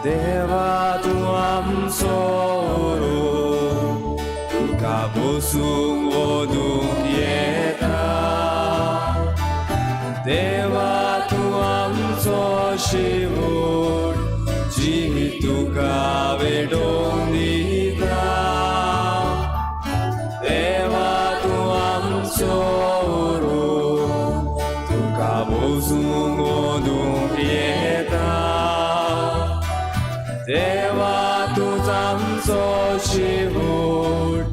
देवा तूं आमचो तुका बसूंक वदूंक येता. देवा तूं आमचो शेवट जिवीत तुका भेटोवन दिता. देवा तूं आमचो तुका बसूंक वदूंक येता. देवा तूंच आमचो शेवट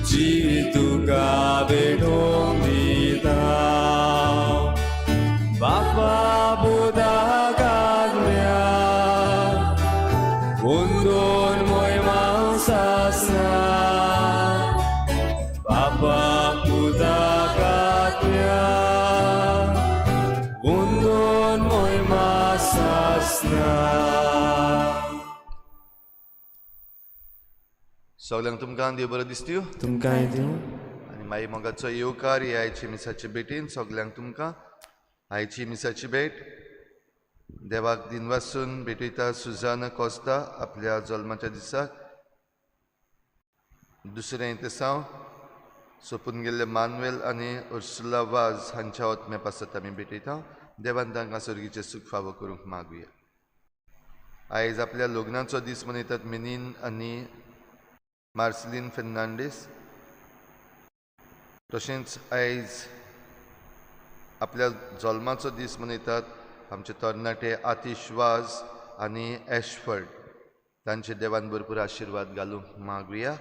जिवीत तुका भेटोवन दिता. बापा पुता आत्म्या वंदोन मोयमा सासना. बापा पुता आत्म्या वंदोन मोयमा सासना. सगल्यांक तुमकां देव बरो दिसतयो तुमकांय दिवं. आनी मागीर मोगाचो येवकार ही आयची मिसाची भेटीन सगल्यांक तुमकां. आयची मिसाची भेट देवाक दिनवासून भेटयता सुजाना कोस्ता आपल्या जल्माच्या दिसाक. दुसरें इतेसांव सोंपून गेल्ले मानुएल आनी उर्सुला वाज हांच्या ओतम्या पासत आमी भेटयता. देवान तांकां सर्गीचें सूख फावो करूंक मागुया. आयज आपल्या लग्नाचो दीस मनयतात मिनीन आनी मार्सलीन फेर्नांडीस. तशेंच आयज आपल्या जल्माचो दीस मनयतात आमचे तरणाटे आतिश वाज आनी एशफर्ड. तांचे देवान भरपूर आशिर्वाद घालूंक मागुया.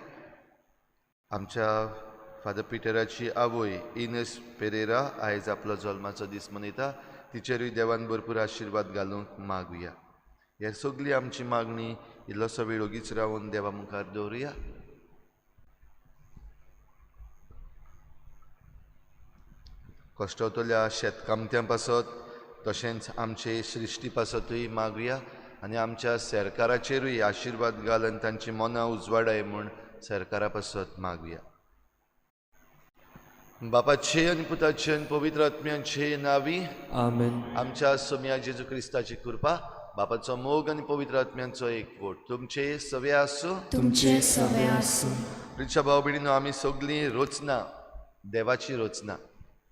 आमच्या फादर पिटराची आवय इनेस पेरेरा आयज आपलो जल्माचो दीस मनयता. तिचेरूय देवान भरपूर आशिर्वाद घालूंक मागुया. हे सगळी आमची मागणी इल्लोसो वेळ ओगीच रावन देवा मुखार दवरुया. कश्टवतल्या शेतकामत्यां पासत तशेंच आमचे सृश्टी पासतूय मागुया आनी आमच्या सरकाराचेरूय आशिर्वाद घाल आनी तांची मनां उजवाडाय म्हूण सरकारा पासत मागुया. बापाचे आनी पुताचे आनी पवित्र आत्म्याचे नांवी आमेन. आमच्या सोम्या जेजू क्रिस्ताची कृपा, बापाचो मोग आनी पवित्र आत्म्यांचो एकवट तुमचे सवे आसूं. तुमचे सवे आसूं. प्रिच्या भाव भयणीनो, आमी सगळीं रचना देवाची रचना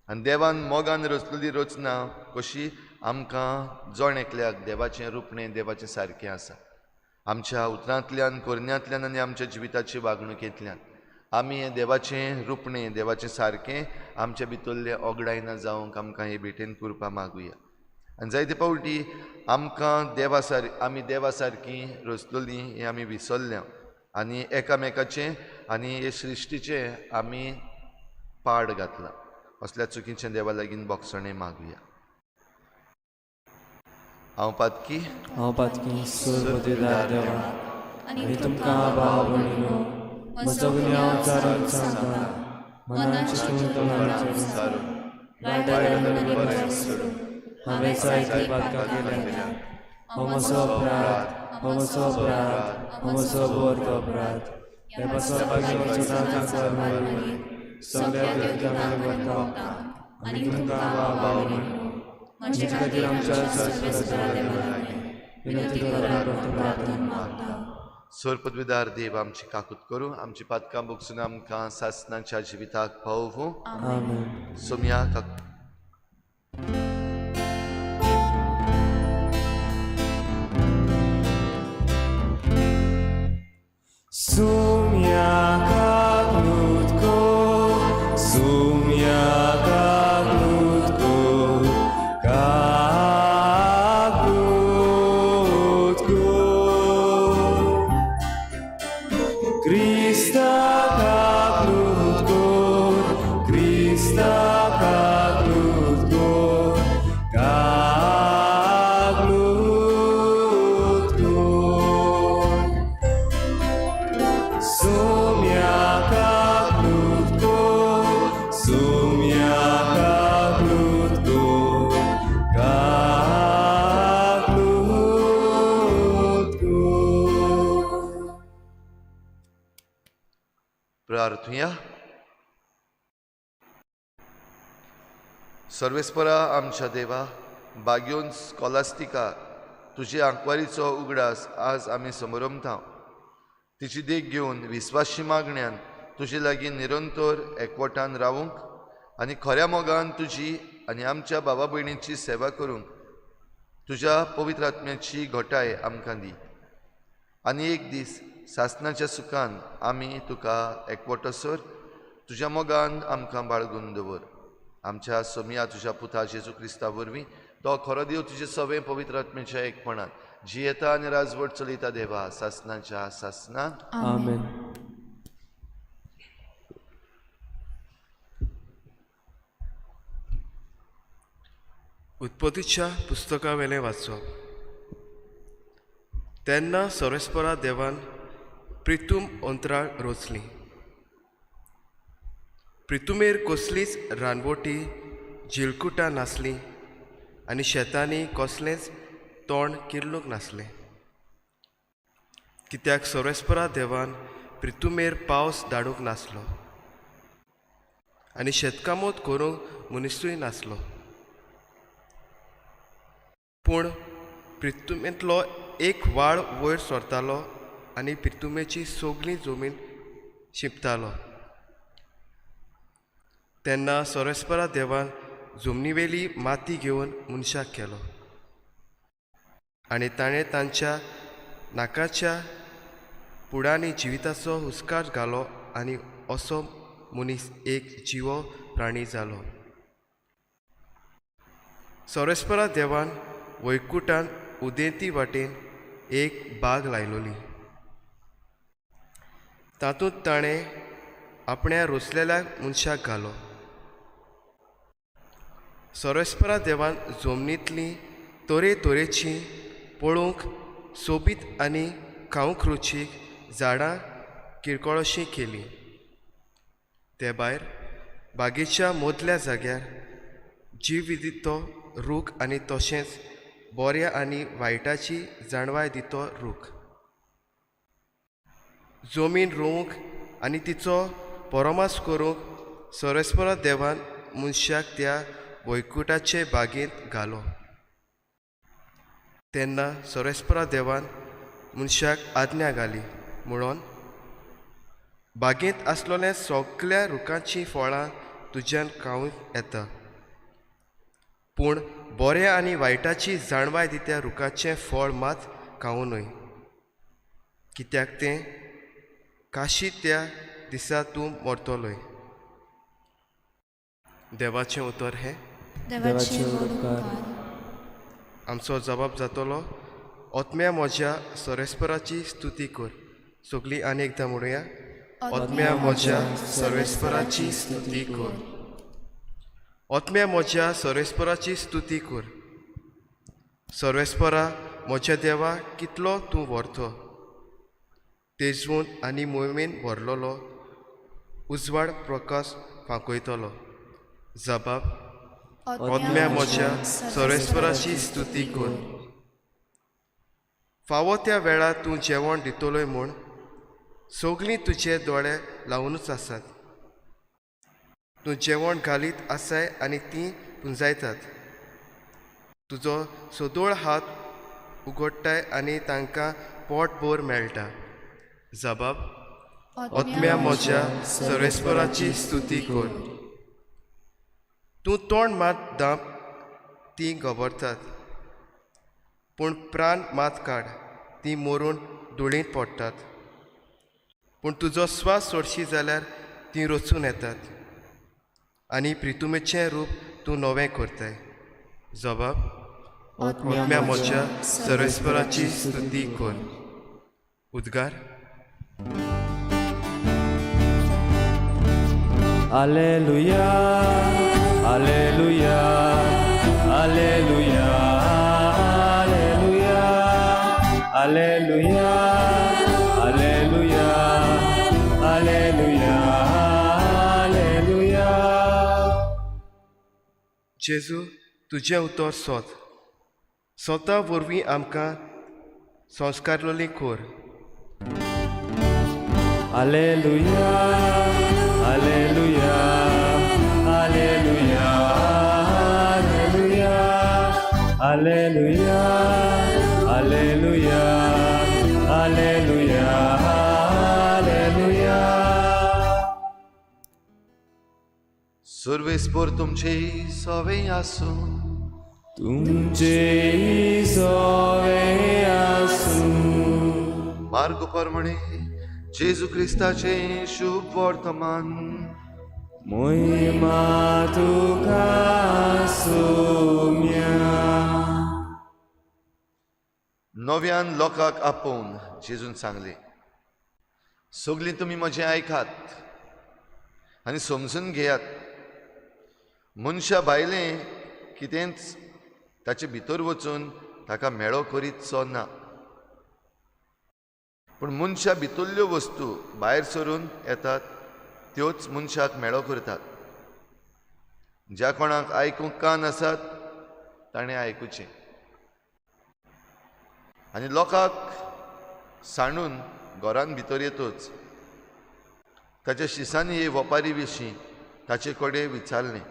आनी देवान मोगान रचलेली रचना कशी आमकां जण एकल्याक देवाचें रुपणें देवाचें सारकें आसा. आमच्या उतरांतल्यान, करण्यांतल्यान आनी आमच्या जिविताचे वागणुकेंतल्यान आमी हें देवाचें रुपणें देवाचें सारकें आमच्या भितरलें ओगडायना जावंक आमकां हे भेटेन कृपा मागुया. आनी जायते फावटी आमकां देवा सार आमी देवा सारकीं रचलेलीं हें आमी विसरल्या आनी एकामेकाचें आनी हे सृश्टीचें आमी पाड घातलां. असल्या चुकीचें देवा लागीं बोगसणें मागुया. हांव पातकी, हांव पातकी सर्वदिदार देवा आनी तुमकां भाव भयणीनो म्हजो गुन्यांव चारून सांगता. मनान चिंतून तोंडान सारून वायट बरें सोडून हांवें जायतीं पातकां केल्या. हो म्हजो अपराध, हो म्हजो अपराध, हो म्हजो वर्ग अपराध. हे पासत भाग्यवंत मारी सगळ्या देवतांक वता आनी तुमकां भाव भयणीनो म्हजे खातीर आमच्या सर्वेस्परा देवा लागीं विनंती करून प्रार्थना मागता. सोरपदवीदार देव आमची काकूत करूं, आमची पातकां बोगसून आमकां सासनाच्या जिविताक पावोवं. आमेन. सोम्या काक Sumya kaglutko, sumya kaglutko, kaglutko. Krista kaglutko, Krista kaglutko, kaglutko. Sumya kaglutko, sumya kaglutko, kaglutko. प्रार्थुया. सर्वेस्परा आमच्या देवा, बाग्योन स्कॉलास्टिका तुजे आंकवारीचो उगडास आज आमी समरमता. तिची देख घेवन विस्वाशी मागण्यान तुजे लागीं निरंतर एकवटान रावूंक आनी खऱ्या मोगान तुजी आनी आमच्या बाबा भयणीची सेवा करूंक तुज्या पवित्र आत्म्याची घटाय आमकां दी. आनी एक दीस सासणाच्या सुखान आमी तुका एकवटसर तुज्या मोगान आमकां बाळगून दवर. आमच्या सोमया तुज्या पुता जेजू क्रिस्ता वरवीं तो खरो देव तुजे सवें पवित्र आत्म्याच्या एकपणान जियेता आनी राजवट चलयता देवा सासणाच्या सासणान. आमेन. उत्पत्तीच्या पुस्तकावेलें वाचप. तेन्ना सर्वेस्परा देवान प्रितूम अंतराळ रचली. प्रितुमेर कसलीच रानवटी झिलकुटां नासलीं आनी शेतांनी कसलेंच तोंड किर्लूंक नासलें, कित्याक सर्वेस्परा देवान प्रितुमेर पावस धाडूंक नासलो आनी शेतकामत करूंक मनिसूय नासलो. पूण प्रितुमेंतलो एक वाळ वयर सरतालो आनी प्रितुमेची सगळी जमीन शिंपतालो. तेन्ना सर्वेस्परा देवान जमनीवेली माती घेवन मनशाक केलो आनी ताणें तांच्या नाकाच्या पुडांनी जिविताचो हुस्कार घालो आनी असो मनीस एक जिवो प्राणी जालो. सर्वेस्परा देवान वैकुटान उदेंती वाटेन एक बाग लायलोली. तातूंत ताणें आपण्या रोसलेल्या मनशाक घालो. सर्वेस्परा देवान जमनींतलीं तरेतरेचीं पळोवंक सोबीत आनी खावंक रुचीक झाडां किरकोळशीं केलीं. ते भायर बागेच्या मदल्या जाग्यार जीव दितो रूख आनी तशेंच बऱ्या आनी वायटाची जाणवाय दितो रूख. जमीन रोवंक आनी तिचो परमास करूंक सर्वेस्परा देवान मनशाक त्या वैकुटाचे बागेंत घालो. तेन्ना सर्वेस्परा देवान मनशाक आज्ञा घाली म्हणून, बागेंत आसलेल्या सगल्या रुखाचीं फळां तुज्यान खावंक येता, पूण बऱ्या आनी वायटाची जाणवाय दित्या रुखाचें फळ मात खावूं न्हय, कित्याक तें काशी त्या दिसा तूं मरतलोय. देवाचें उतर हें. देवाचे उपकार. आमचो जबाब जातलो, ओतम्या म्हज्या सर्वेस्पराची स्तुती कर. सगळीं आनी एकदां म्हणुया, ओतम्या म्हज्या सर्वेस्पराची स्तुती कर. ओतम्या म्हज्या सर्वेस्पराची स्तुती कर. सर्वेस्परा म्हज्या देवा, कितलो तूं व्हरतो, तेजवून आनी मोहिमेन भरलेलो उजवाड प्रकाश फांकयतलो. जबाब, ओतम्या म्हज्या सर्वेस्पराची स्तुती कर. फावो त्या वेळार तूं जेवण दितलोय म्हूण सगळीं तुजे दोळे लावुनूच आसात. तूं जेवण घालीत आसाय आनी तीं पुंजायतात. तुजो सदोळ हात उगडटाय आनी तांकां पोटभर मेळटा. जबाब, ओतम्या म्हज्या सर्वेस्पराची स्तुती कर. तूं तोंड मात धांप, तीं गबरतात, पूण प्राण मात काड, तीं मरून धुळींत पडटात. पूण तुजो स्वास सोडशी जाल्यार तीं रचून येतात आनी प्रितुमेचें रूप तूं नवें करताय. जबाब, ओतम्या म्हज्या सर्वेस्पराची स्तुती कर. उद्गार. Alleluia, Alleluia, Alleluia, Alleluia, Alleluia, Alleluia, Alleluia, Alleluia. जेजू, तुजें उतर सोद स्वता वरवीं आमकां संस्कारलोली कर. Alleluia, Alleluia, Alleluia, Alleluia, Alleluia, सर्वेस्पोर तुमचे सवे आसूं. तुमचे सवे आसूं. मार्ग प्रमाणे जेजू क्रिस्ताचे शुभ वर्तमान. मोहिमा तुका सोम्या. नव्यान लोकांक आपोवन जेजून सांगलें, सगलीं तुमी म्हजें आयकात आनी समजून घेयात. मनशा भायलें कितेंच ताचे भितर वचून ताका मेळो करीतसो ना, पूण मनशा भितरल्यो वस्तू भायर सरून येतात त्योच मनशाक मेळो करतात. ज्या कोणाक आयकूंक कान आसात ताणें आयकुचें. आनी लोकांक सांडून घरान भितर येतच ताच्या शिसांनी हे वपारी विशीं ताचे कडेन विचारलें.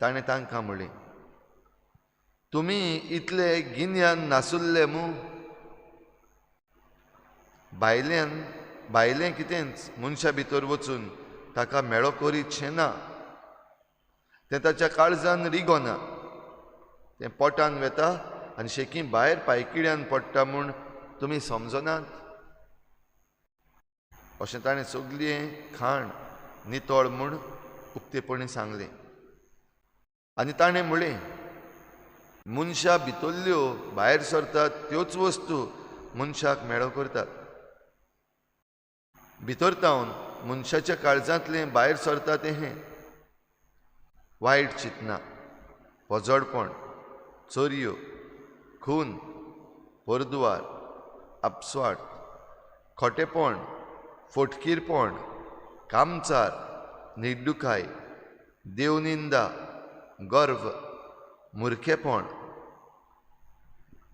ताणें तांकां म्हणलें, तुमी इतले गिन्यान नासुल्ले मू? भायल्यान भायलें कितेंच मनशा भितर वचून ताका मेळो करीतशें ना, तें ताच्या काळजान रिगोना, तें पोटान वेता आनी शेकी भायर पायकिड्यान पडटा म्हूण तुमी समजनात. अशें ताणें सगळें खाण नितळ म्हूण उक्तेपणी सांगलें. आनी ताणें म्हणलें, मनशा भितरल्यो भायर सरतात त्योच वस्तू मनशाक मेळो करतात. भितर तावन मनशाच्या काळजांतलें भायर सरता तें हें वायट चिंतना, पोजडपण, चोरयो, खून, परदुवार, आपस्वाट, खोटेपण, फोटकीरपण, कामचार, निर्दुखाय, देवनिंदा, गर्व, मुरखेपण.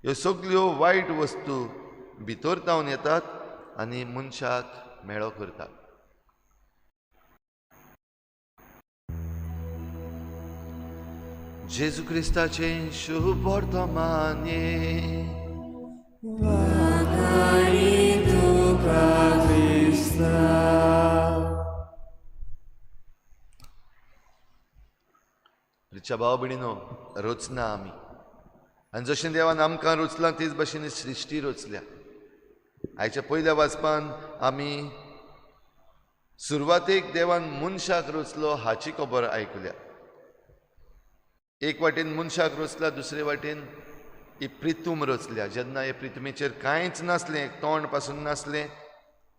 ह्यो सगल्यो वायट वस्तू भितर तावन येतात आनी मनशाक मेळो करतात. जेजू क्रिस्ताचें शुभ वर्तमान. प्रिच्या भाव भयणीनो, रचना आमी आनी जशें देवान आमकां रचलां तेच भाशेन सृश्टी रचल्या. आयच्या पयल्या वाचपान आमी सुरवातेक देवान मनशाक रचलो हाची खबर आयकुल्या. एक वाटेन मनशाक रचला, दुसरे वाटेन ही प्रितूम रचल्या. जेन्ना हे प्रितुमेचेर कांयच नासलें, तोंड पासून नासलें,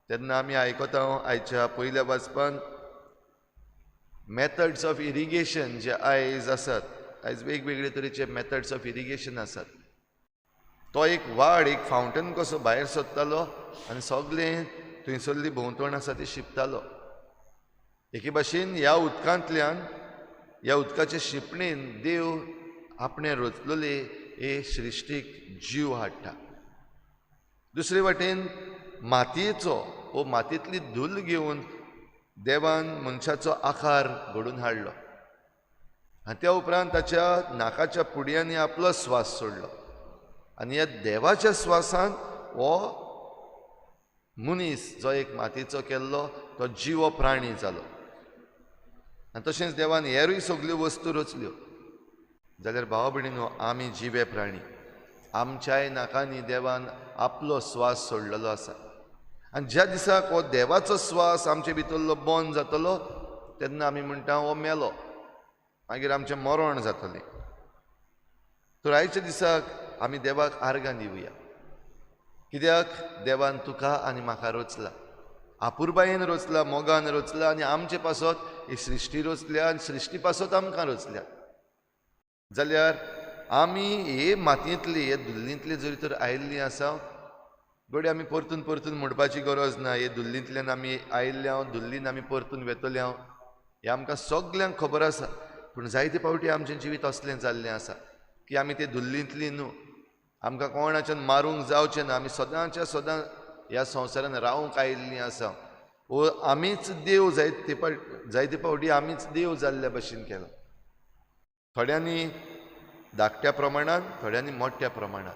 तेन्ना आमी आयकता आयच्या पयल्या वाचपान मेथड्स ऑफ इरिगेशन जे आयज आसात, आयज वेगवेगळे तरेचे मेथड्स ऑफ इरिगेशन आसात. तो एक वाड, एक फावंटन कसो भायर सरतालो आनी सगळें थंयसरली भोंवतण आसा ती शिंपतालो. एके भाशेन ह्या उदकांतल्यान, ह्या उदकाचे शिंपणेन देव आपणें रचलेले हे सृश्टीक जीव हाडटा. दुसरे वाटेन मातयेचो वो मातयेंतली धूल घेवन देवान मनशाचो आकार घडून हाडलो आनी त्या उपरांत ताच्या नाकाच्या पुडयांनी आपलो स्वास सोडलो आनी ह्या देवाच्या स्वासान हो मनीस जो एक मातयेचो केल्लो तो जिवो प्राणी जालो. आनी तशेंच देवान हेरूय सगल्यो वस्तू रचल्यो. जाल्यार भाव भयणीनो, आमी जिवे प्राणी, आमच्याय नाकांनी देवान आपलो स्वास सोडलेलो आसा. आनी ज्या दिसाक हो देवाचो स्वास आमचे भितरलो बंद जातलो तेन्ना आमी म्हणटा हो मेलो, मागीर आमचें मरण जातलें. तर आयच्या दिसाक आमी देवाक आर्गां दिवया, कित्याक देवान तुका आनी म्हाका रचला, आपुरबायेन रचला, मोगान रचला आनी आमचे पासत ही सृश्टी रचल्या आनी सृश्टी पासत आमकां रचल्या. जाल्यार आमी हे मातयेंतली, हे धुल्लींतली जरी तर आयिल्लीं आसा, घडये आमी परतून परतून म्हणपाची गरज ना, हे धुल्लींतल्यान आमी आयिल्ले हांव, धुल्लीन आमी परतून वेतले हांव, हें आमकां सगल्यांक खबर आसा. पूण जायते फावटी आमचें जिवीत असलें जाल्लें आसा की आमी ते धुल्लींतली न्हू, आमकां कोणाच्यान मारूंक जावचें ना, आमी सदांच्या सदां ह्या संवसारान रावंक आयिल्लीं आसा. वो आमीच देव जायते फावटी आमीच देव जाल्ल्या भशेन केला. थोड्यांनी धाकट्या प्रमाणान, थोड्यांनी मोठ्या प्रमाणान.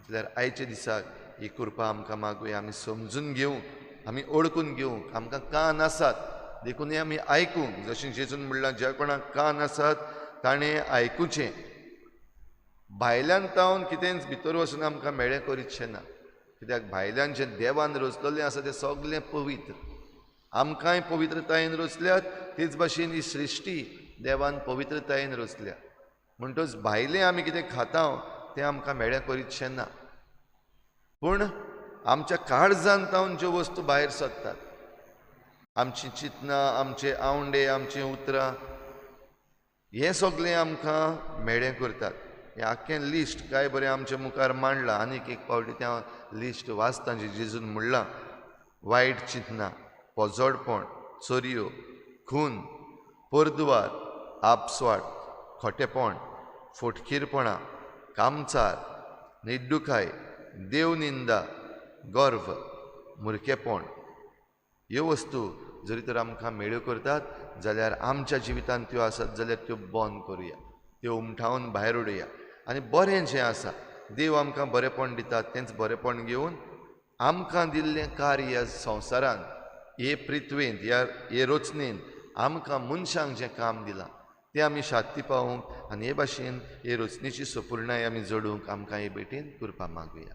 जाल्यार आयच्या दिसाक ही कृपा आमकां मागुया, आमी समजून घेवंक, आमी ओळखून घेवंक. आमकां कान आसात, देखून हें आमी आयकूंक, जशें जेजून म्हणलां ज्या कोणाक कान आसात ताणें आयकुचें। भायल्यान तावन कितेंच भितर वचून आमकां मेळ्ळें करीतशें ना, कित्याक भायल्यान जें देवान रचलेलें आसा तें सगळें पवित्र। आमकांय पवित्रतायेन रचल्यात, तेच भाशेन ही सृश्टी देवान पवित्रतायेन रचल्या। म्हणटच भायलें आमी कितें खाता तें आमकां मेळ्ळें करीतशें ना, पूण आमच्या काळजान तावन ज्यो वस्तू भायर सरतात, आमची चिंतनां, आमचे आवंडे, आमचीं उतरां, हें सगळें आमकां मेळ्ळें करतात। हें आख्खें लिस्ट काय बरें आमच्या मुखार मांडलां। आनीक एक फावटी तें लिस्ट वाचता जें जेजून म्हणलां, वायट चिंतनां, पोजोडपण, चोरयो, खून, परदुवार, आपस्वाट, खोटेपण, फोटकीरपणां, कामचार, निड्डुकाय, देवनिंदा, गर्व, मुरकेपण। ह्यो वस्तू जरी तर आमकां मेळ्यो करतात जाल्यार आमच्या जिवितांत त्यो आसत जाल्यार त्यो बंद करुया, त्यो उमठावन भायर उडोवया आनी बरें जें आसा देव आमकां बरेंपण दिता तेंच बरेंपण घेवन आमकां दिल्लें कार्य संवसारांत, हे पृथ्वेंत, ह्या हे रचनेन आमकां मनशांक जें काम दिलां तें आमी शांती पावोवंक आनी हे भाशेन हे रचनेची सपुर्णाय आमी जोडूंक आमकां हे भेटेन कृपा मागुया।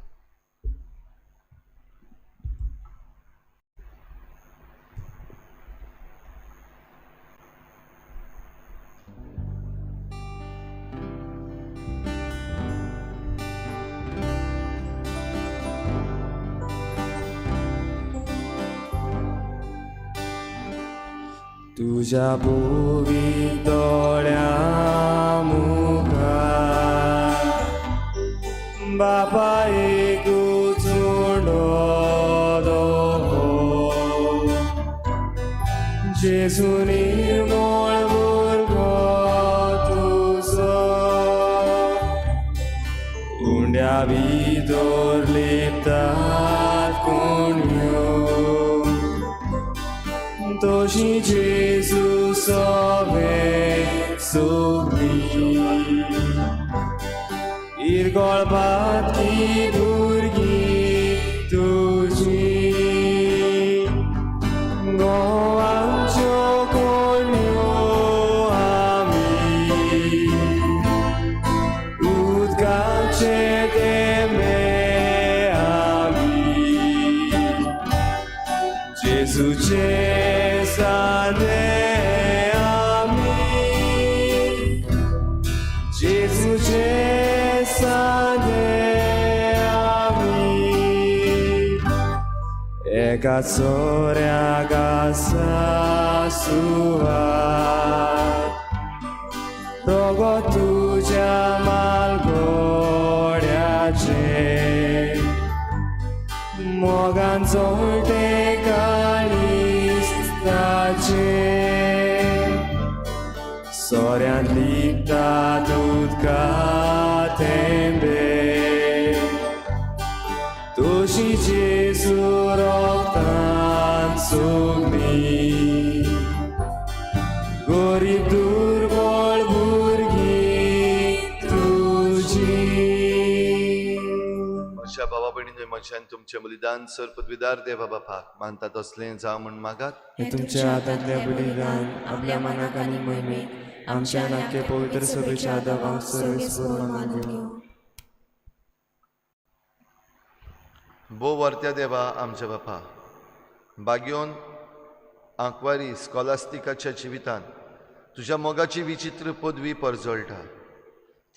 तुझ्या बोवी दोळ्या मुखार बापा एकूच उंडो जेजू निर्मळ भुरगो तुजो उंड्या भितर लिपतात कोणयो तशी जेजू सवे सोबी इरगोळपात ती भुरगीं तुजी गोवांच्यो कोणयो आमी उदकाचे तेंबे आमी जेजूचे साने आमी जेजूचे साने आमी एका सोऱ्याक आसा सुवात रगत तुज्या मालगोड्याचें मोगान चोळटें काळीज ताचें सोऱ्यांत लिपतात उदका थेंबे तशी जेजू रगतान सगळीं गरीब दुर्बळ भुरगीं तुजी। म्हज्या भावा भयणींनो, म्हज्यान तुमचें बलिदान सर पदवीदार देवा बापाक मानता तसलें जावं म्हूण मागात। हे तुमच्या हातांतल्या बलिदान आपल्या मनाक आनी मोहिमेक आमच्या नाक्य पवित्र सभेच्या आदावाक सर्वेस्पर मानून घेवं। भोव वर्त्या देवा आमच्या बापा, बागयोन आंकवारी स्कॉलास्टिकाच्या जिवितांत तुज्या मोगाची विचित्र पदवी परजळटा,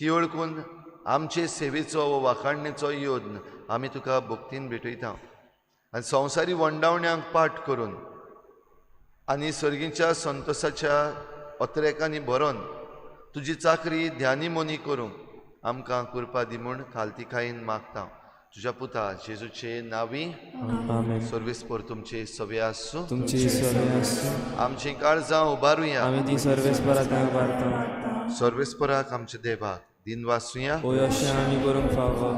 ती वळखून आमचे सेवेचो वो वाखाणणेचो यत्न आमी तुका भक्तीन भेटयता आनी संवसारी वंडावण्यांक पाठ करून आनी सर्गीच्या संतोसाच्या अत्रेकांनी भरोन तुजी चाकरी ध्यानी मोनी करूंक आमकां कृपा दी म्हूण खालतीकायेन मागता। तुज्या पुता जेजूचे नांवी आमेन। सर्वेस्पर तुमचे सवे आसूं, तुमची सवे आसूं। आमची काळजां उबारुया, आमी ती सर्वेस्पराक उबारता। सर्वेस्पराक आमच्या देवाक दिनवासुया। होय अशें आमी करूंक फावो।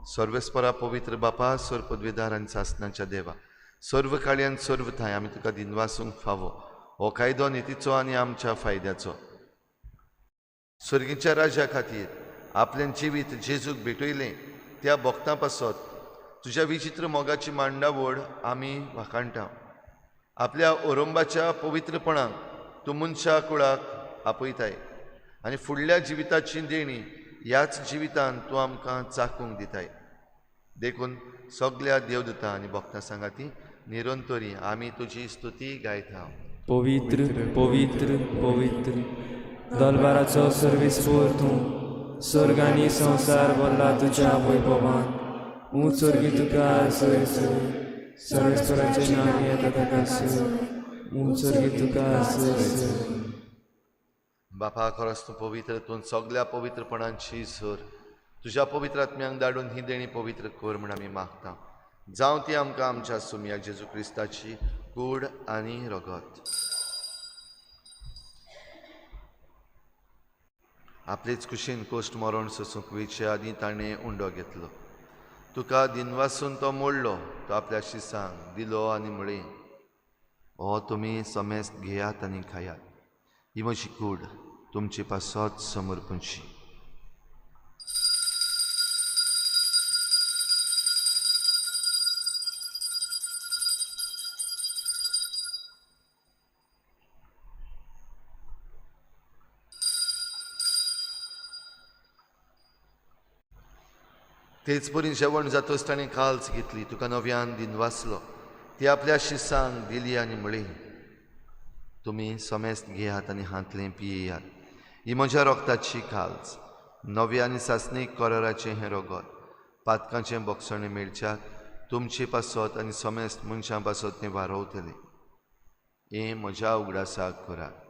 सर्वेस्परा पवित्र बापा, सर्व पदवीदार आनी सासनाच्या देवा, सर्व काळयान सर्व ठांय आमी तुका दिनवासूंक फावो। हो कायदो नितीचो आनी आमच्या फायद्याचो। सर्गीच्या राजा खातीर आपलें जिवीत जेजूक भेटयलें त्या भक्तां पासत तुज्या विचित्र मोगाची मांडावळ आमी वाखाणटा। आपल्या ओरंबाच्या पवित्रपणाक तूं मनशा कुळाक आपयताय आनी फुडल्या जिविताची देणी ह्याच जिवितान तूं आमकां चाकूंक दिताय. देखून सगल्या देवदूतां आनी भक्तां सांगाती निरंतरी आमी तुजी स्तुती गायता. पवित्र पवित्र पवित्र दलबाराचो सर्वेस्पोर तूं, स्वर्ग आनी संवसार भरला तुज्या वैभवान. ऊंच स्वर्गी तुका सय सय, सर्वेस्पराचें नांव येता ताका सय, ऊंच स्वर्गी तुका सय सय. बापा, खरोच तूं पवित्र, तूं सगल्या पवित्रपणाची सर. तुज्या पवित्र आत्म्यांक धाडून ही देणी पवित्र कर म्हूण आमी मागता. जावं ती आमकां आमच्या सुमया जेजू क्रिस्ताची कूड आनी रगत. आपलेच कुशीन कोश्ट मरण सोसूंक वयचे आदीं ताणें उंडो घेतलो. तुका दिनवासून तो मोडलो, तो आपल्या शिसांक दिलो आनी म्हळें, हो तुमी समेस्त घेयात आनी खायात, ही म्हजी कूड तुमचे पासत समर्पणची. तेच परी जेवण जातच ताणें काल्स घेतली, तुका नव्यान दिनवासलो, ती आपल्या शिसांक दिली आनी म्हळी, तुमी समेस्त घेयात आनी हांतलें पियेयात, ही म्हज्या रोगताची काल्स, नव्या आनी सासणीक कराराचें हें रगत, पातकांचें बोगसणें मेळच्याक तुमचे पासत आनी समेस्त मनशां पासत तें वारोवतलें. हें म्हज्या उगडासाक करात.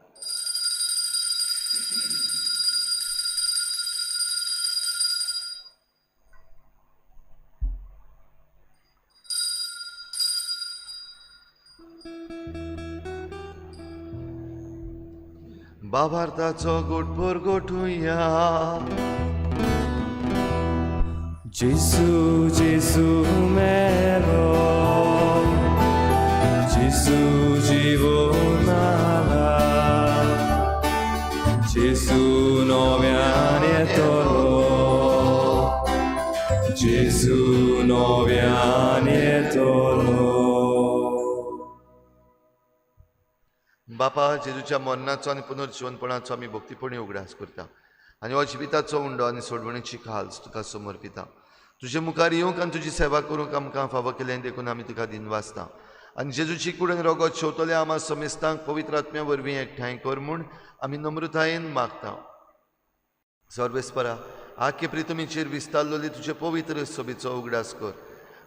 बाबार्थाचो गोटपोर गोठुया. जेसू जेसू मेरो, जेसू जिवोनाला, जेसू नव्यान येतलो, जेसू नव्यान येतलो. बापा, जेजूच्या मरणाचो आनी पुनर्जिवनपणाचो आमी भक्तीपणी उगडास करता आनी हो जिविताचो उंडो आनी सोडवणेची खाल्स तुका समर्पिता. तुजे मुखार येवंक आनी तुजी सेवा करूंक आमकां फावो केलें देखून आमी तुका दिनवासता. आनी जेजूची कुडून रगत शेवतले आमा समेस्तांक पवित्र आत्म्या वरवीं एकठांय कर म्हूण आमी नम्रतायेन मागता. सर्वेस्परा, आख्खे प्रितमीचेर विस्तारलेली तुजे पवित्र सोबीचो उगडास कर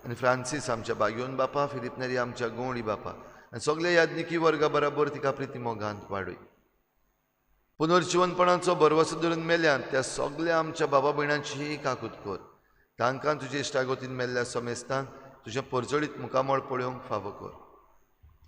आनी फ्रांसीस आमच्या बागयोन बापा, फिलीप नेरी आमच्या गोंवळी बापा आनी सगल्या याज्ञिकी वर्गा बराबर तिका प्रिती मोगांत वाडय. पुनर्जिवनपणाचो भरवसो धरून मेल्यान त्या सगल्या आमच्या बाबा भयणांची काकूत कर. तांकां तुजे इश्टागतीन मेल्ल्या समेस्तांक तुजें परजळीत मुखामळ पळोवंक फावो कर.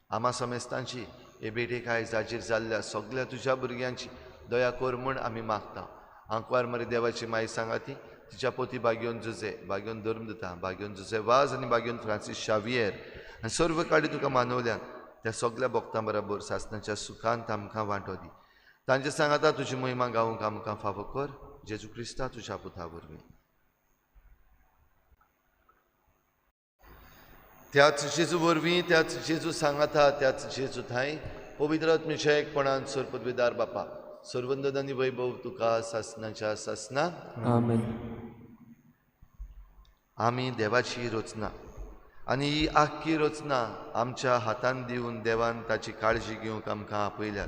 आमा समेस्तांची हे भेटेक आयज हाजीर जाल्ल्या सगल्या तुज्या भुरग्यांची दया कर म्हूण आमी मागता. आंकवार मरे देवाची माई सांगाती, तिच्या पोती बागयोन जुजे, बागयोन धर्मदूता, बागयोन जुजे वाज आनी बागयोन फ्रांसीस शावियर आनी सर्व काडी तुका मानवल्यान त्या सगल्या भक्तां बराबर सासणाच्या सुखांत आमकां वांटो दी. तांचे सांगाता तुजी महिमा गावंक आमकां फावो कर. जेजू क्रिस्ता तुज्या पुता वरवीं. त्याच जेजू वरवीं, त्याच जेजू सांगाता, त्याच जेजू थांय पवित्र आत्म्याच्या एकपणान सर्वपदवीदार बापा, सर्वंदन आनी वैभव तुका सासणाच्या सासना. आमेन. आमी देवाची रचना आनी ही आख्खी रचना आमच्या हातान दिवन देवान ताची काळजी घेवंक आमकां आपयल्यात,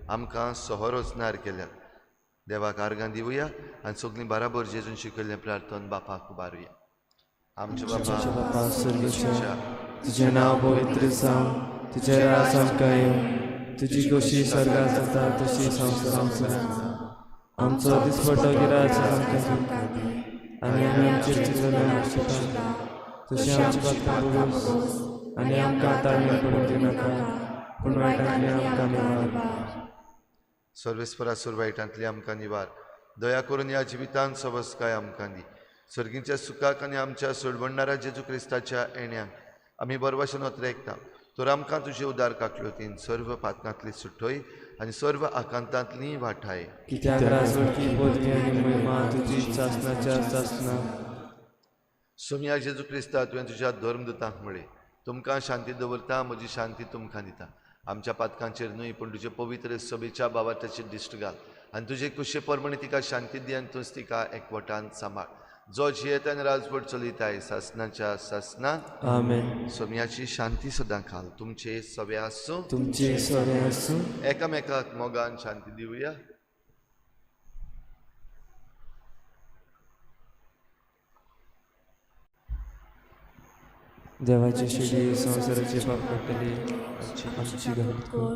आमकां सहरचनार केल्यात. देवाक आर्गां दिवया आनी सगळीं बराबर जेजून शिकयल्लें प्रार्थन बापाक उबारुया. आमच्या बापा सर्गेच्या, तुजें नांव पवित्र जावं, तुजें राज आमकां येवं, तुजी खोशी स्वर्गांत जाता तशी संवसारांत जाता. आमचो दिसपटो गिराज आमकां दी आनी आमी आमचे चुकलें शिकता तशें आमची पातकां बोगोस आनी आमकां ताळमेळ पडूंक दिनाका, पूण वायटांतली आमकां निवार. सर्वेस्परा, सुर वायटांतली आमकां निवार. दया करून ह्या जिवितांत सवसकाय आमकां दी. सर्गीच्या सुखाक आनी आमच्या सोडवणणारा जेजू क्रिस्ताच्या येण्याक आमी बरवाशेन ओतरेकता. तर आमकां तुजे उदार काकळुतीन सर्व पातकांतली सुटय आनी सर्व आकांतांतली वाठाय. कित्याक राजवटकी पदवी आनी महिमा तुजी सासणाच्या सासना. सोमया जेजू क्रिस्ता, तुवें तुज्या धर्मदूतांक म्हळें, तुमकां शांती दवरता, म्हजी शांती तुमकां दिता. आमच्या पातकांचेर न्हय पूण तुजे पवित्र सभेच्या बाबाताचेर दिश्ट घाल आनी तुजे कुशे प्रमाणे तिका शांती दी आनी तूंच तिका एकवटान सांबाळ, जो जियेता आनी राजवट चलयताय सासनाच्या सासनाक. आमेन. सोम्याची शांती सदां खाल तुमचे सवे आसूं, तुमचे सवे आसूं. एकामेकाक मोगान शांती दिवया. देवाची शिडी संवसाराचे पाप काडटली, आमची काकूत कर.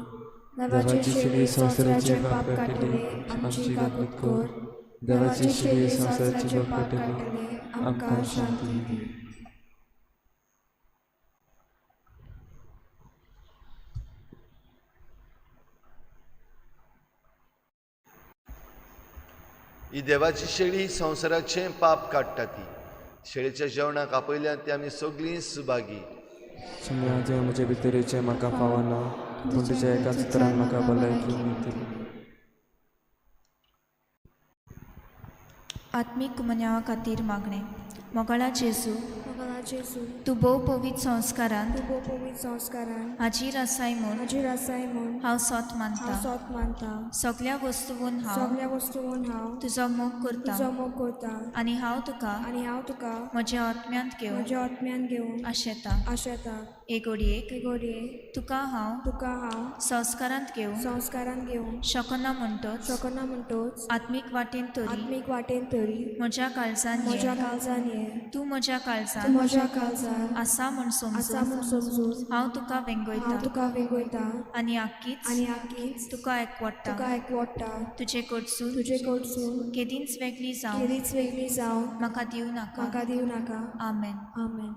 देवाची शिडी संवसाराचे पाप काडटली, आमची काकूत कर. देवाची शिडी संवसाराचे पाप काडटली, आमकां शांती दी. ही देवाची शेळी संवसाराचें पाप काडटा. ती शेळीच्या जेवणाक आपयल्यान ती आमी सगळीं सुभागी. सोम्या, तुवें म्हजे भितर येवचें म्हाका फावना, पूण तुज्या एकाच उतरान म्हाका भलायकी मेळटली. आत्मीक कुमन्यावा खातीर मागणें. मोगाळा जेजू, तूं भोव पवित्र संस्कारांत हाजीर आसाय म्हूण हांव सोत मानता. सगल्या वस्तून हांव तुजो मोग करता आनी हांव तुका म्हज्या आत्म्यांत घेवन आशेता. एक घडयेक तुका हांव संस्कारांत घेवंक शकना म्हणटच आत्मीक वाटेन तरी म्हज्या काळजान ये, तूं म्हज्या काळजान आसा म्हूण समजून हांव तुका वेंगयता आनी आक्कीच तुका एकवटा. तुजे कडसून केदींच वेगळी जावं म्हाका दिवं नाका. आमेन. आमेन.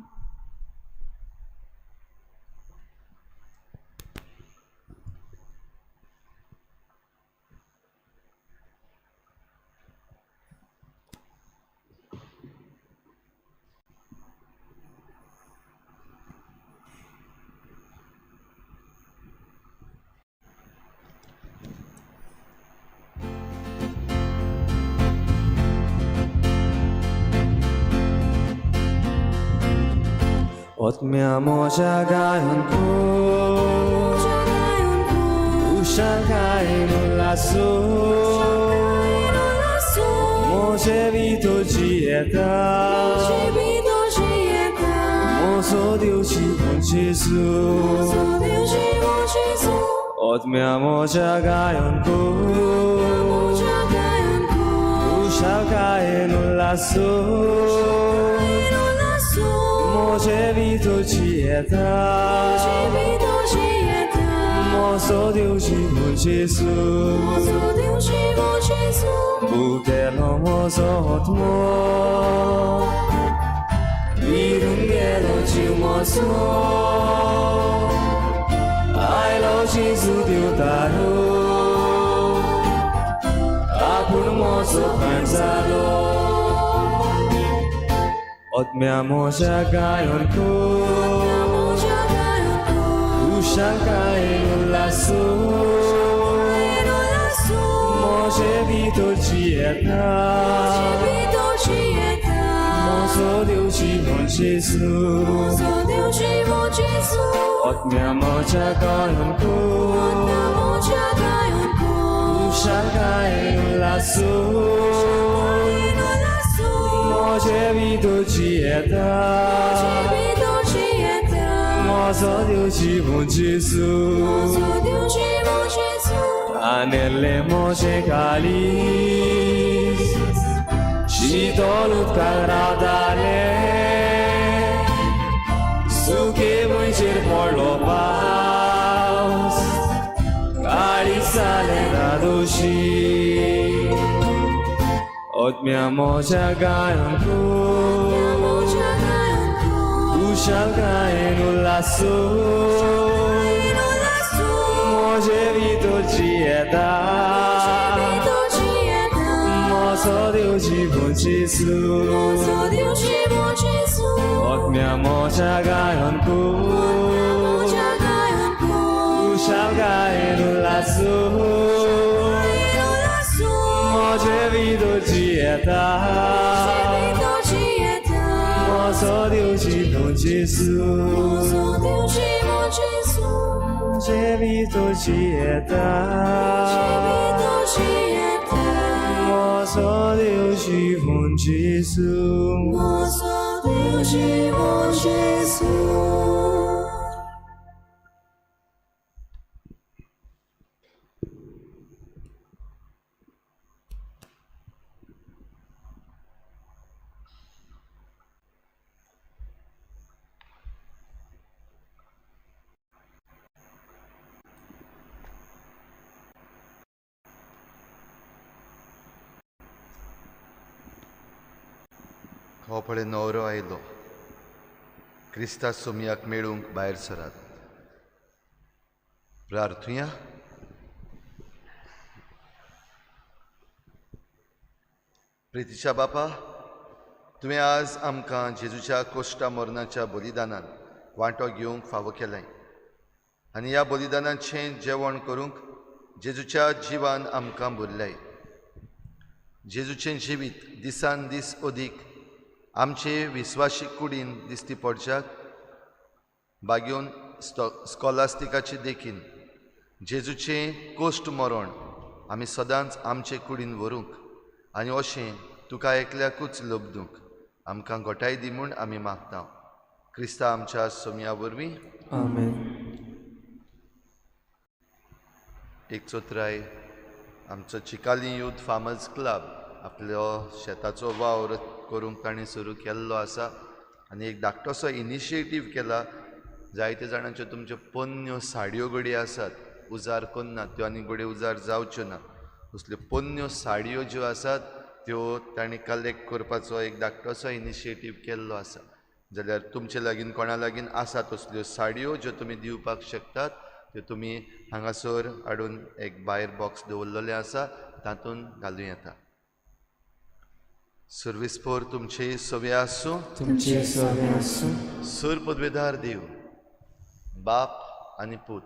Otmia moja gayon ko, ushankai no lasso, moje vito jieta, mozo Deus bom Jesus. Otmia moja gayon ko, ushankai no lasso, moje vito jieta, mozo Deus bom Jesus. Bukelo mozo otmo, virungelo chimoso, ailo Jesu diutaro, apun mozo panzalo. Otmia moja gayon ko, ushankai no lasso, moje vito jieta, mozo Deus bom Jesus. Otmia moja gayon ko, ushankai no lasso, moje vito jieta, mozo Deus bom Jesus. Anele moje kalis, shitolut kagradale, suke moicher porlo paus, kalisale dadoshi. Otmia moja gayon ko, ushankai no lasso, moje vito jieta, mozo Deus bom Jesus. Otmia moja gayon ko, ushankai no lasso, moje vito jieta, mozo 所就是奉耶稣，这味都是会当，我所就是奉耶稣，我所就是奉耶稣。 हो पळय न्हवरो आयलो, क्रिस्ता सोमयाक मेळूंक भायर सरात. प्रार्थुया. प्रितीच्या बापा, तुवें आज आमकां जेजूच्या कोश्टा मरणाच्या बलिदानान वांटो घेवंक फावो केलें आनी ह्या बलिदानाचें जेवण करूंक जेजूच्या जिवान आमकां भरलें. जेजूचें जिवीत दिसान दीस अदीक आमचे विस्वाशी कुडीन दिश्टी पडच्याक बागेवन स्कॉलास्टिकाचे देखीन जेजूचें कोश्ट मरण आमी सदांच आमचे कुडीन व्हरूंक आनी अशें तुका एकल्याकूच लब्दूंक आमकां घोटाय दी म्हूण आमी मागता. क्रिस्ता आमच्या सोमया वरवीं आमेन. एक चोत्राय आमचो चिकाली यूथ फार्मर्स क्लब आपलो शेताचो वावर करूंक ताणें सुरू केल्लो आसा आनी एक धाकटोसो इनिशिएटीव केला. जायते जाणांच्यो तुमच्यो पोन्न्यो साडयो घडये आसात, उजार करना त्यो आनी घडये उजार जावच्यो ना, तसल्यो पोन्न्यो साडयो ज्यो आसात त्यो तांणी कलेक्ट करपाचो एक धाकटोसो इनिशिएटीव केल्लो आसा. जाल्यार तुमचे लागीं कोणा लागीं आसा तसल्यो साडयो ज्यो तुमी दिवपाक शकतात त्यो तुमी हांगासर हाडून एक भायर बॉक्स दवरलेलें आसा तातूंत घालूं येता. सर्विसपोर तुमचे सवे आसूं, तुमचे सवे आसूं. सुर पदवेदार देव बाप आनी पूत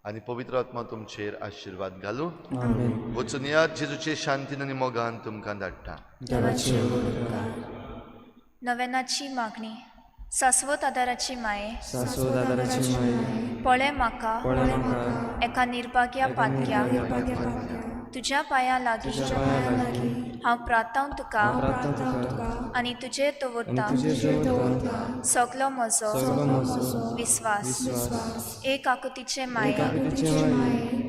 आनी पवित्र आत्मा तुमचेर आशिर्वाद घालूं. आमेन. वचून याद जेजूचे शांतीन आनी मोगान तुमकां धाडटा. नवेनाची मागणी. शाश्वत आदाराची माये, शाश्वत आदाराची माये, पळय म्हाका एका निर्भाग्या पातक्या तुज्या पांयां लागीं हांव प्रार्थांव तुका आनी तुजेर दवरता सगलो म्हजो विस्वास. एक आकुतीचे माये,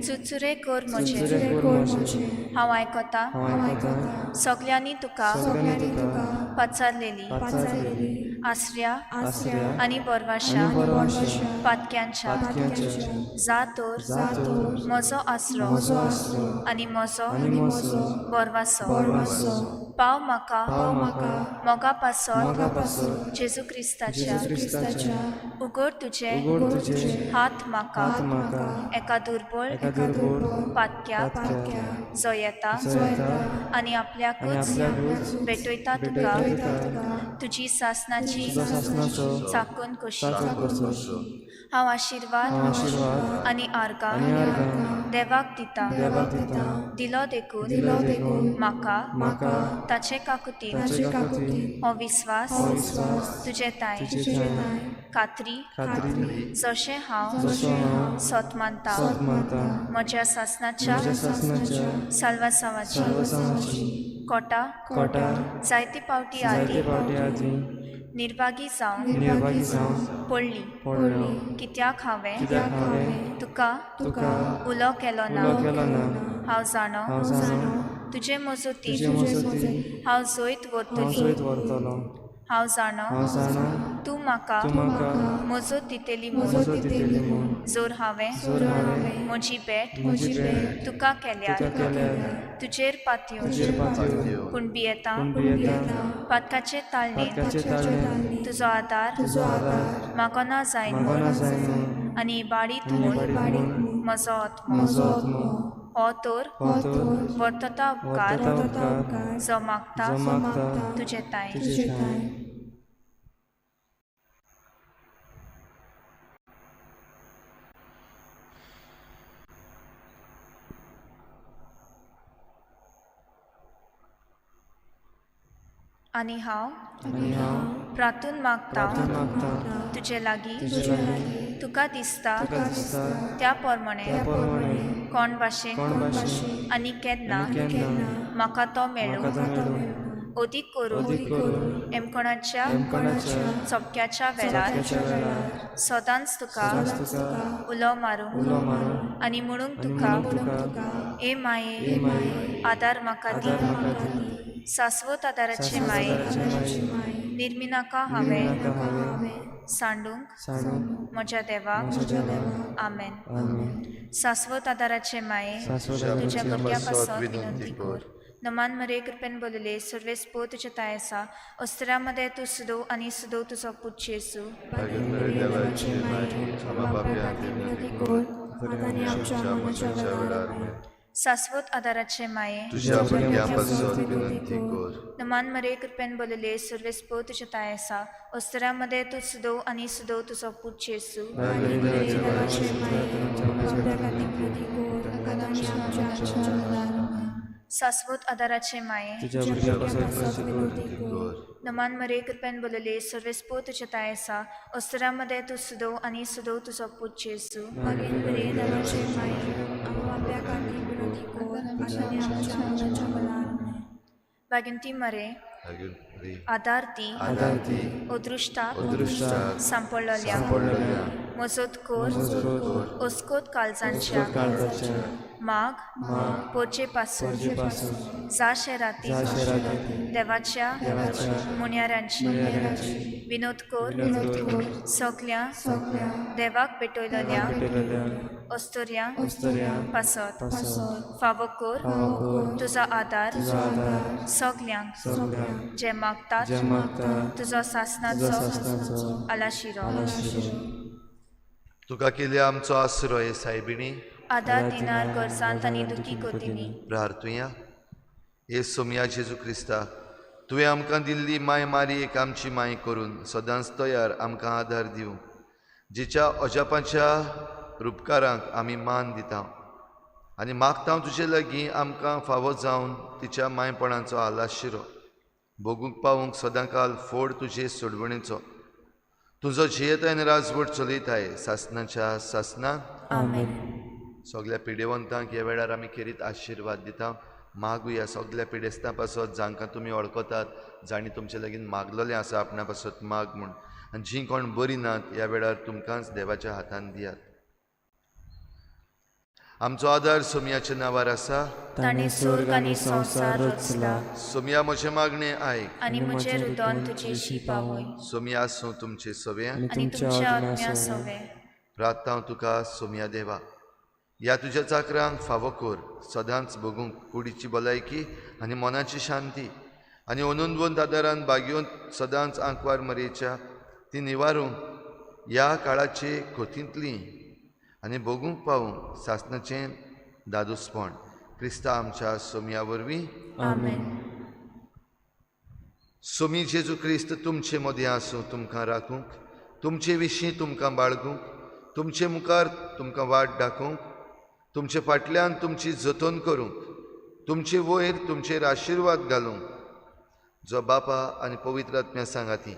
चुरचुरे कर म्हजे, हांव आयकता सगल्यांनी तुका पाचारलेली आसऱ्या आनी बोरवाशा पातक्यांच्या जा तर म्हजो आसरो आनी म्हजो बोरवासो पाव म्हाका मोगा पासत जेजू क्रिस्ताच्या. उगड तुजे हात म्हाका एका दुर्बळ पातक्याक जो येता आनी आपल्याकूच भेटयता तुका तुजी सासनाची चाकून कशी. हांव आशिर्वाद आनी आर्गां देवाक दिता, दिलो देखून म्हाका ताचे काकुतीन हो विस्वास तुजे ताय खात्री जशें हांव सत मानता म्हज्या सासनाच्या साल्वासांवाची कोटा जायते पावटी आदी निर्भागी जावन पडली कित्याक हांवें तुका उलो केलो ना. हांव जाणो तुजे मजतीन हांव जैत व्हरतली. हांव जाणो तूं म्हाका मजत दितली म्हूण जर हांवें म्हजी भेट तुका केल्यार तुजेर पातयेवन पूण भियेता पातकाचे ताळणेन तुजो आदार म्हाका जायना आनी इबाडीत म्हूण म्हजो आत्मो हो तर वर्तता उपकार जो मागता तुजे ताय. आनी हांव प्रातून मागता प्रार्थना मागता तुजे लागीं तुजे लागीं तुका दिसता तुका दिसता त्या प्रमाणे त्या प्रमाणे कोण भाशेन कोण भाशेन आनी केन्ना आनी केन्ना म्हाका तो मेळूं म्हाका तो मेळूं अदीक करून अदीक करून एमकोणाच्या एमकोणाच्या चपक्याच्या वेळार चपक्याच्या वेळार सदांच तुका सदांच तुका उलो मारूंक उलो मारूंक आनी म्हणूंक आनी तुका म्हणूंक तुका ए माये ए माये आदार म्हाका दी आदार म्हाका दी सास्वत आदाराचे सास्वत माये आदाराचे माये निर्मिनाका हांवें निर्मिनाका हांवें सांडूंक सांडूंक म्हज्या देवाक म्हज्या देवाक आमेन. आमेन. सास्वत आदाराचे माये सास्वत तुज्या तुज्या आदाराचे भुरग्या पासत पासत विनंती विनंती कर. कर. नमान मरे कृपेन बोलले सर्वेस पो तुज्या ताय आसा अस्त्रा मदें तूं सुदो आनी सुदो तुजो पूत जेजू. भाग्यवंत देवाचे माये आमा पापयांत विनंती कर आनी आमच्या मरणाच्या वेळार आमेन. सास्वत आदाराचे माये तुज्या भुरग्यां पासत विनंती कर. नमान मरे कृपेन बोलले सर्वेस पो तुज्या ताय आसा अस्त्रा मदें तूं सुदो आनी सुदो तुजो पूत जेजू. देवाचे माये आमच्या विनंती कर आनी आमच्या मरणाच्या वेळार सास्वत आदाराचे माये तुज्या भुरग्या पासत विनंती कर. नमान मरे कृपेन बोलले सर्वेस पो तुज्या ताय आसा अस्त्रा मदें तूं सुदो आनी सुदो तुजो पूत जेजू. देवाचे माये आमच्या विनंती कर आनी आमच्या मरणाच्या वेळार भाग्यंती मरे भाग्यवंत आदार दी आदार दी अदृश्टाक अदृश्टाक सांपडलेल्या सांपडलेल्या मजत कर मजत कर अस्कोत काळजांच्या काळजाच्या माग माग पोरचे पासून पोरचे पासून जा शेराती जा शेराती देवाच्या देवाच्या मुन्यारांची मुन्यारांची विनोद कर विनोद कर सगल्या देवाक पेटयलेल्या पेटयलेल्या अस्तुऱ्यां अस्तुऱ्यां पासत पासत फावो कर फावो कर तुजो आदार तुजो आदार सगल्यांक सगल्यांक जे मागतात जे मागतात तुजो तुजो सासनाचो सासनाचो आलाशिरो. आलाशिरो. तुका केल्या आमचो आसरो हे सायबिणी आदार दिनार गरजांत आनी दुखी कोतिनी. प्रार्थुया. हे सोमया जेजू क्रिस्ता तुवें आमकां दिल्ली माय मारी एक आमची माय करून सदांच तयार आमकां आदार दिवंक जिच्या अजापाच्या रुपकारांक आमी मान दिता आनी मागता तुजे लागीं आमकां फावो जावन तिच्या मायपणाचो आलाशिरो भोगूंक पावूंक सदांकाल फोड तुजे सोडवणेचो. तुजो जियेताय आनी राजवट चलयताय सासनाच्या सासना. आमेन. सगल्या पिडेवंतांक ह्या वेळार आमी खेरीत आशिर्वाद दिता. मागुया सगल्या पिडेस्तां पासत जांकां तुमी वळखतात जांणी तुमचे लागीं मागलेलें आसा आपणा पासत माग म्हूण आनी जीं कोण बरीं नात ह्या वेळार तुमकांच देवाच्या हातान दियात. आमचो आदार सोमयाच्या नांवार आसा. ताणें स्वर्ग आनी संवसार रचला. सोमया म्हजें मागणें आयक आनी म्हजें रुदन तुजेशी पावय. सोमया आसूं तुमचे सवे आनी आनी तुमच्या तुमच्या आत्म्या आत्म्या सवे सवे. प्रार्थना तुका सोमया देवा ह्या तुज्या चाकरांक फावो कर सदांच भोगूंक कुडीची भलायकी आनी मनाची शांती आनी अनंतवंत आदारान बागयोवन सदांच आंकवार मरेच्या ती निवारूंक ह्या काळाचे खोतींतली आनी भोगूंक पावूंक सासनाचें दादोसपण क्रिस्ता आमच्या सोमया वरवीं. आमेन. सोमी जेजू क्रिस्त तुमचे मदीं आसूं तुमकां राखूंक तुमचे विशीं तुमकां बाळगूंक तुमचे मुखार तुमकां वाट दाखोवंक तुमचे फाटल्यान तुमची जतन करूंक तुमचे वयर तुमचेर आशिर्वाद घालूंक जो बापा आनी पवित्र आत्म्या सांगाती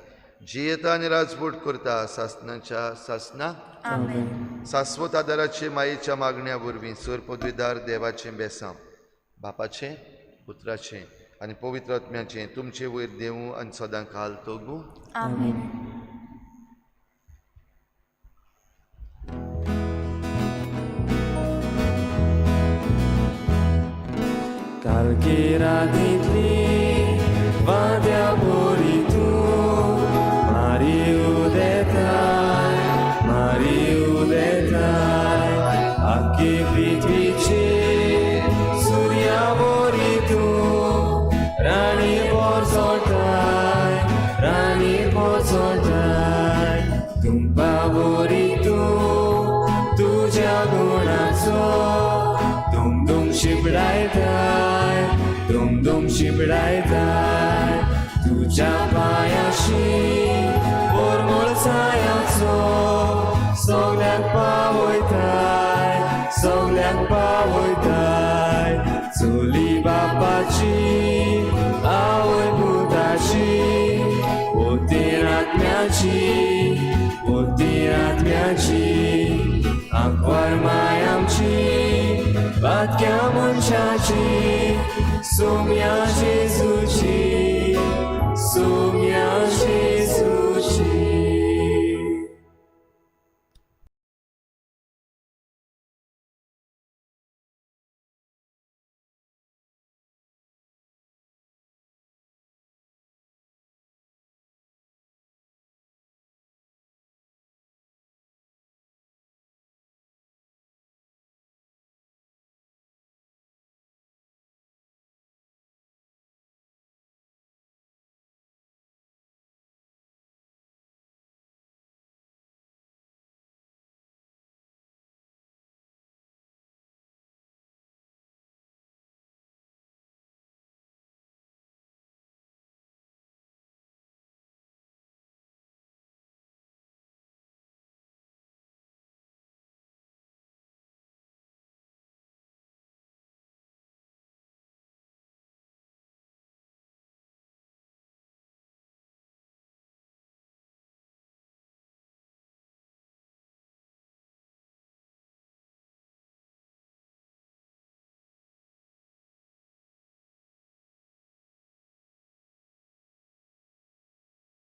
जियेता आनी राजवट करता सासनाच्या सासना. आमेन. सास्वत आदाराचे मायेच्या मागण्या वरवीं सर पदवीदार देवाचें बेसांव बापाचें पुत्राचें आनी पवित्र आत्म्याचें तुमचे वयर देवूं आनी सदां काल तोगूं. आमेन. कालकी रातींतली वाद्या बोरी तूं मारी उदेताय मारी उदेताय आख्खी पृथ्वीची सुर्या बोरी तूं राणी पोरसोळटाय राणी पोरसोळटाय तुमपा बोरी तूं तुज्या गुणाचो दुम दुम शिपडायताय दुम दुम शिपडायताय तुज्या पांयाशी पोरमोळ सायाचो सगल्यांक पावयताय सगल्यांक पावयताय चोली बापाची आवय पुताची पोतेर मनशाची मुक्ती आत्म्याची आंकवार माय आमची बातक्या मनशाची सोम्या जेजूची सोम्या जेजूची.